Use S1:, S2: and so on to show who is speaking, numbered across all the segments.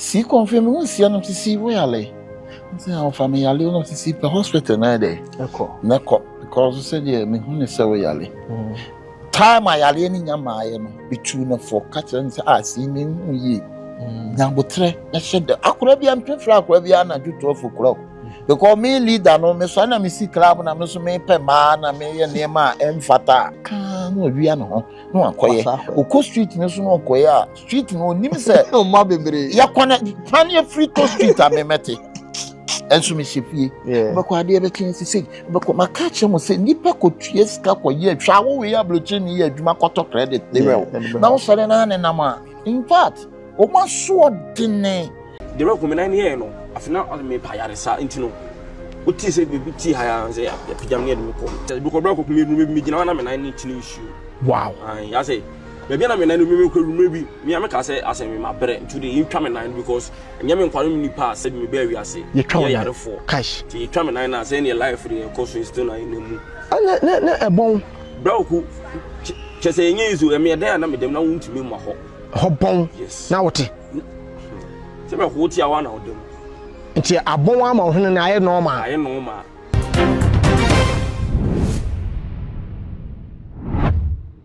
S1: Sii kɔnfɛ mi ho nsia nom sisi wo yale. Nti a ɔfa me yale nom sisi pɛ hospital na ɛdɛ.
S2: Ɛkɔ.
S1: Na kɔ because sɛdeɛ me hu ne sɛ wo yale. Time a yareɛ no nya maaeɛ no, metuu no fo ka kyerɛ no sɛ ah sii me hu yie. Nyabotrɛ na hyɛ dɛ. Akora bi a mpefra akora bi anadwo 12 o'clock. Because me leader no, me sɔre na me si club na me nso mepɛ mmaa na meyɛ nneɛma a ɛmfata. Kaa na ɔwia ne ho na wakɔyɛ. Ɔkɔ street no so na ɔkɔyɛ a, street no onim sɛ.
S2: Ɔma bebree.
S1: Yɛkɔ na kwan yɛ firi to street a memɛte. Ɛnso mehyɛ fie. Wobɛkɔ adeɛ bɛkye sisi. Wobɛkɔ maka kyerɛ mo sɛ nnipa kɔtua sika kɔyɛ hwɛ a wowei aburokyire ne yɛ adwuma kɔtɔ credit de wɛ wo. Na wosɔre na ne nam a. In fact, wɔn asoɔdene.
S3: Deɛ bɛkɔ me nan no yɛɛ no afei na ɔde mepa ayaresa nti no wotii sɛ biribi tii ha ya sɛ yɛpagya me ne yɛde me kɔ bikɔ berɛ kɔkɔ mmienu megyina hɔ na me nan no kyini nsuo.
S2: Wow.
S3: Ya sɛ baabi a na me nan no mekɔ awummerɛ bi me a meka sɛ asɛ me mabrɛ nti wode yɛntwa me nan no because ɛnyɛ me nkwa no me nipa a sɛ mebaa wiase
S2: yɛtwa
S3: yɛ yarefoɔ
S2: cash
S3: nti yɛtwa me nan no a sɛ ɛneɛ life deɛ ɛkɔ so still na ɛna mu
S2: ɛnɛ ne ne ɛbɔn
S3: berɛ kɔkɔ kyɛ sɛ ɛnyɛ yi so ɛmeɛ dɛn a na medam na wontumi mma hɔ
S2: hɔ bɔn
S3: yes
S2: na wote
S3: sɛ bɛ ko tia wa na ɔda mu.
S2: Nti abɔn ama ɔhene no ayɛ normal.
S3: Ayɛ normal.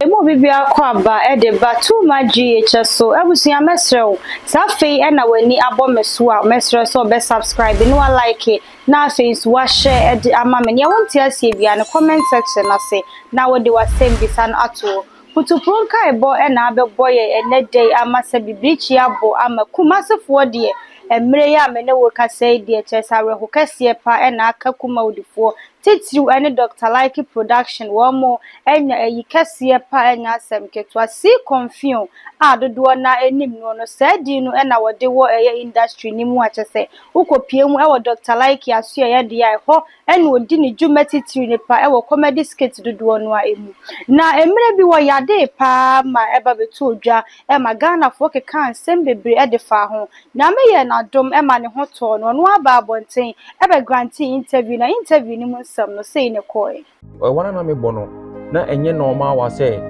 S4: Emu obi biara kɔ aba de ba too much GH so abusua mɛsrɛ wo sɛ afei na w'ani abɔ me so a mɛsrɛ sɛ ɔbɛ subscribe ne wa like na afei nso wa share de ama me nea wonte aseɛ biara no comment section no ase na wode w'asɛm bisa no ato hɔ. Putupru nkaebɔ na abɛbɔ yɛn ɛnnɛ da yi ama sɛ bibirikyi abɔ ama Kumasefoɔ deɛ mmerɛ yi a me ne wo rekasa yi deɛ kyerɛ sɛ awerɛho kɛseɛ pa na aka Kumawudifoɔ titiriw ɛne Doctor Likee Production wɔn anya ayi kɛseɛ pa ɛnyɛ asɛm ketewa See Confion a dodoɔ no ara nim noɔ no saa din no na wɔde wɔ ɛyɛ industry no mu a kyerɛ sɛ wokɔpue mu ɛwɔ Doctor Likee asoɛeɛ deɛ a ɛhɔ na ɔdi ne dwuma titiri no pa wɔ comedy skit dodoɔ no ara mu. Na mmerɛ bi wɔyadee pa ara ma ɛba bɛtɔɔ dwa ma Ghanafoɔ kekaa nsɛm bebree de faa ho. Nyame yɛɛ no adom ma ne ho tɔɔ no, ɔno ara baa abɔnten bɛ grantee interview na interview no mu nsɛm no sei na ɛkɔɔɛ.
S5: Ɛwɔ na na mebɔ no na ɛnyɛ normal wa sɛ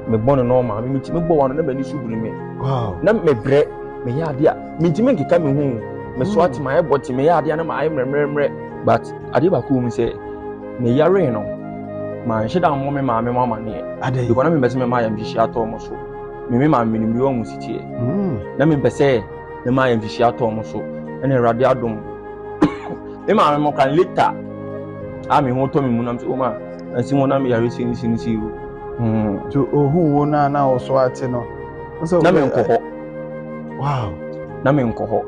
S5: mebɔ no normal me metumi bɔ wa no na m'ani so biri me na mebrɛ meyɛ adeɛ a mentumi nkeka me ho meso ate mayɛ bɔte meyɛ adeɛ a na mayɛ mmerɛmmerɛmmerɛ but adeɛ baako wɔ mu sɛ meyaree no manhyɛ da mmɔ me maame mu amaneɛ because na mempɛ sɛ mema ayamhyehye atɔ ɔmo so me me maame menim deɛ ɔmo si teɛ na mempɛ sɛ mema ayamhyehye atɔ ɔmo so ɛna awurade adom me maame mo kan later a me ho tɔ me mu nam sɛ o ma nsi ho na me yare si ne si ne si o.
S6: So ohun wo na na ɔso ate no.
S5: Na me nkɔ hɔ.
S6: Wow.
S5: Na me nkɔ hɔ.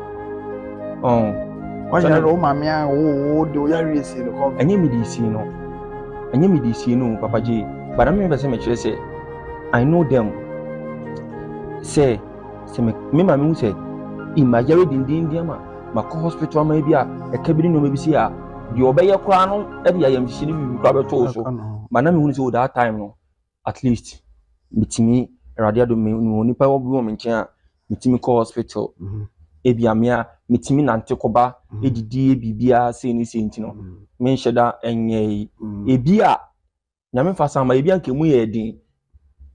S6: Ɔn. Wayare wo maame a wo wo de wo yare esi no kɔn.
S5: Ɛnyɛ me de si no. Ɛnyɛ me de si no papa gye. But na me pɛ sɛ me kyerɛ sɛ I know them. Sɛ sɛ me me maame hu sɛ ima yare dendenden ama makɔ hospital ama ebi a ɛka bi ne nneɛma bi si a deɛ ɔbɛyɛ koraa no de ayamhyehye ne biribi koraa bɛtɔ wo so but na mehunu sɛ o that time no at least metumi awurade adom me wɔ nipa bi wɔ me nkyɛn a metumi kɔ hospital mhm. ebi a mea metumi nante kɔba mhm. edidi biribiara sei ne sei nti no mhm. menhyɛ da nyɛ yi ebi a Nyame fa sa ma ebi anka emu yɛ den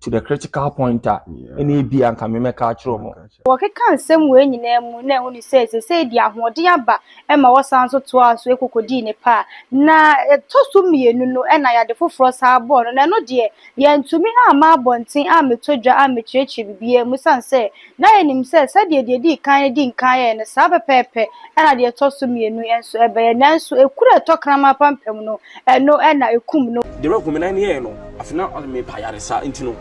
S5: to the critical point a ɛna ebi anka me mɛka akyerɛ wɔn.
S4: Wɔkeka nsɛm wei nyinaa mu na ɛhu ne sɛ seesei deɛ ahoɔden aba ma wɔsan nso toaa so kɔkɔdii ne pɛ a na ɛtɔ so mmienu no na yade foforɔ san bɔɔ no na ɛno deɛ yɛantumi amma abɔnten ammɛtɔ dwa ammɛkyerɛkyerɛ biribiara mu ɛsiane sɛ na yɛnim sɛ sɛdeɛ deɛ ɛdii kan no dii nkan yɛeɛ no saa pɛpɛɛpɛ na deɛ ɛtɔ so mmienu nso bɛyɛ nanso ekuro a ɛtɔ kraman apampam no Ɛno na ekum no.
S3: Deɛ bɛkɔ me nan no yɛɛ no afei na ɔde mepa ayaresa nti no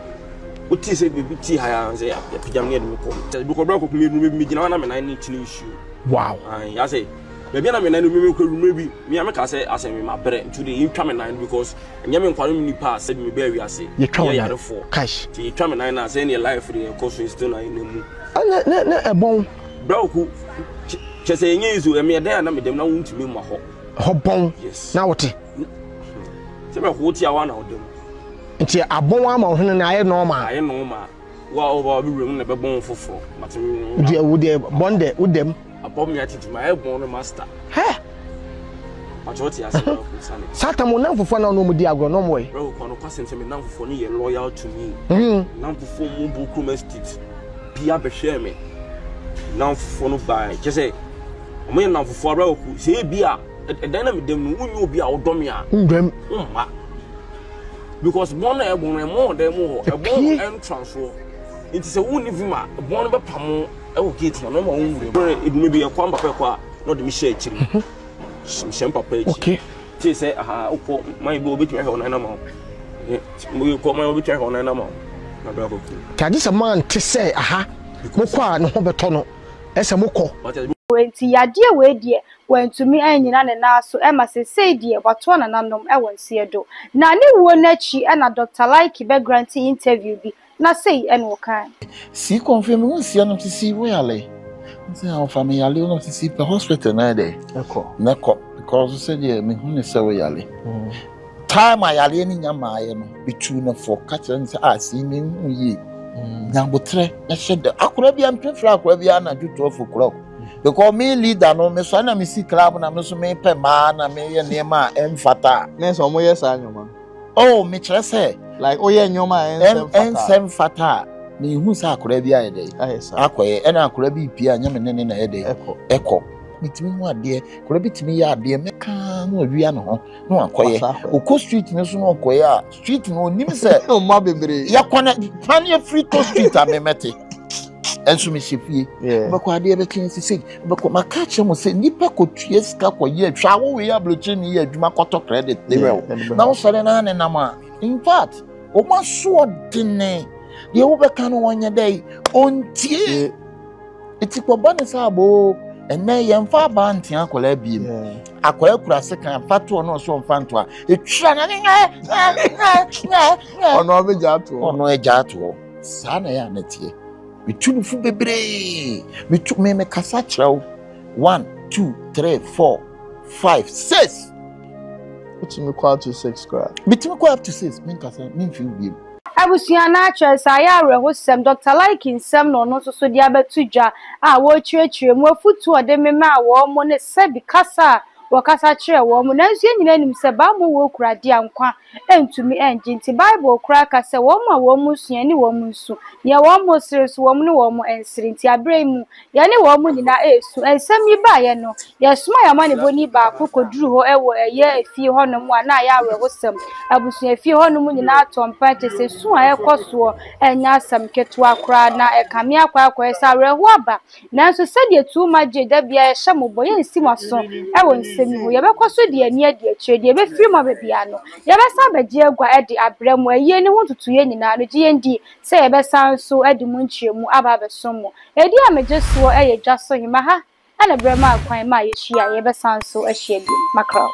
S3: wotii sɛ biribi tii ha ya sɛ yɛpagya me ne yɛde me kɔ bikɔ berɛ kɔkɔ mmienu megyina hɔ na me nan no kyini nsuo.
S2: Wow.
S3: Ya sɛ baabi a na me nan no mekɔ awummerɛ bi me a meka sɛ asɛ me mabrɛ nti wode yɛntwa me nan no because ɛnyɛ me nkwa no me nipa a sɛ mebaa wiase
S2: yɛtwa
S3: yɛ yarefoɔ
S2: cash
S3: nti yɛtwa me nan no a sɛ ɛneɛ life deɛ ɛkɔ so still na ɛna mu.
S2: Ɛnɛ ne ne ɛbɔn.
S3: Berɛ kɔkɔ kyɛ sɛ ɛnyɛ yi so ɛmeɛ dɛn a na medam na wontumi mma hɔ.
S2: Hɔ bɔn na wote.
S3: Sɛ bɛ ko tia wa na ɔda mu.
S2: Nti abɔn ama ɔhene no ayɛ normal.
S3: Ayɛ normal. Wa ɔba ɔbɛ wura mu na bɛ bɔn foforɔ. But
S2: deɛ wo deɛ bɔn dɛ wo dɛm.
S3: Abɔ mi atiti ma ayɛ bɔn no master.
S2: Hɛ.
S3: Pakyɛ ɔte ase na ɔkò sani.
S2: Satan mo nam fofoɔ na ɔno ɔmo di agorɔ na ɔmo wɔ yi.
S3: Bro kɔ no kwasɛm sɛ me nam fofoɔ no yɛ loyal to me. Nam fofoɔ mu bu kurom estate bi abɛhwɛ me. Nnamfofoɔ no baeɛ kyɛ sɛ wɔn yɛ nnamfofoɔ abira wɔ ku sɛ ebi a ɛdan na medam no wonyɛ obi a wodɔ me a
S2: ndwam
S3: womma because bɔn na ɛbɔn no ɛmɔ ɔdan mu hɔ ɛbɔn entrance hɔ nti sɛ wonni vim a bɔn no bɛpamo ɛwɔ gate na no ma wonwura mu edwuma bi ɛkɔ mpapa ɛkɔ a na ɔde me hyɛ akyiri hyɛ mpapa akyi
S2: okay
S3: Te sɛ aha wokɔ man bi obetumi ahwɛ wo nan ama wo. Wokɔ man obetumi ahwɛ wo nan ama wo. Na bra kɔkɔ.
S2: Nti agye sɛ moante sɛ aha mokɔ a ne ho bɛtɔ no ɛsɛ mokɔ.
S4: Enti yadeɛ wei deɛ wantumi annyina ne nan so ma seesei deɛ watoa nananom wɔ nseɛ do. Na ne wuo no akyi na Doctor Likey bɛ grante interview bi Na sei na ɔkae.
S1: Sii kɔnfɛ mi ho nsia nom sisi wo yale nti a ɔfa me yale nom sisi pɛ hospital na ɛdɛ
S6: ɛkɔ
S1: na ɛkɔ because sɛdeɛ me hu ne sɛ wo yale time a yaleɛ ne nya maayɛ no metu no fo ka kyerɛ no sɛ a sii me hu yie nyabotrɛ na hyɛ dɛ akora bi a mpefra akora bi anadwo 12 o'clock because me leader no me sɔre na me si club na me so me pɛ maa na me yɛ nneɛma a ɛmfata
S6: ne sɛ ɔmo yɛ saa nneɛma no
S1: Oh, mekyerɛ sɛ.
S6: Like woyɛ nneɛma a ɛnsɛ mfata.
S1: Ɛnsɛ mfata a mehu sɛ akwadaa bi ayɛ dɛ. Akɔyɛ ɛna akwadaa bi pie a nyɛ me ne ne na ɛyɛ dɛ. Ɛkɔ. Metumi hu adeɛ akwadaa bi tumi yɛ adeɛ mɛka na wawia ne ho na wakɔyɛ. Okɔ street no so na ɔkɔyɛ a street no onim sɛ.
S6: Ɔma bebree.
S1: Yɛkɔ na kwan yɛ firi tɔ street a memɛte. Ɛnso mehyɛ fie. Wobɛkɔ adeɛ bɛkyɛn sisei. Bɛkɔ maka akyerɛ mo sɛ nnipa kɔtua sika kɔyɛ hwɛ a wowei aburokyire ne yɛ adwuma kɔtɔ credit de wɛ wo na wosɔre no ne nam a in fact wɔn asoɔdene deɛ wobɛka no wɔnyɛ dɛ ɔntie ɛti kɔba ne sɛ aboo ɛnɛ yɛmfa abaa ntea akwadaa biem akwadaa kura sekan fa toɔ no ɔsɛ ɔmfa ntoa ɛtwira na ne
S6: ɔno abɛgya atoɔ
S1: ɔno agya atoɔ saa na ɛyɛ a na ɛteɛ Metu no fo bebree. Metu me mekasa kyerɛ wo. One, two, three, four, five, six.
S6: Wotumi kɔ up to six koraa.
S1: Metumi kɔ up to six. Menkasa memfi wo bio.
S4: Abusua no akyerɛ sɛ ayɛ awerɛhosɛm, Dɔkta Likee nsɛm na ɔno nso so de abɛto dwa a wɔrekyerɛkyerɛ mu afotu a ɔde memaa wɔn ne sɛbi kasa a wɔkasa kyerɛɛ wɔn. Nanso yɛn nyinaa nim sɛ bammɔ wɔ kura de a nkwa ntumi nnye. Nti Bible koraa ka sɛ wɔn a wɔn su yɛne wɔn nsu, nea wɔn sere nso wɔn ne wɔn nsere. Nti aberɛ yi mu yɛne wɔn nyinaa resu. Nsɛm yi baeɛ no, yɛsomaa yɛn amanebɔni baako kɔduruu hɔ wɔ ɛyɛ efie hɔnom a na ayɛ awerɛhosɛm. Abusuafie hɔnom nyinaa atɔ mpa kyerɛ sɛ su a ɛrekɔ soɔ nyɛ asɛm ketewa koraa na ɛkame akɔ akɔyɛ sɛ awerɛhoɔ aba. Nanso sɛdeɛ Tuuma gye da biara yɛhyɛ mo bɔ, yɛnsi mo aso wɔ nsɛm yi ho. Yɛbɛkɔ so de yɛn ani adi akyire, deɛ ɛbɛfiri mu aba biara no, yɛbɛsan abɛgye agua de abrɛ mo. Ayie no ho ntotoeɛ nyinaa no, gye yɛn di sɛ yɛbɛsan nso de mo nkyerɛmu aba abɛsom mo. Edin a megye soɔ yɛ Dwaso Hema. Ha na berɛ maa kwan maa yɛhyiaeɛ, yɛbɛsan nso ahyia bio. Mackerel.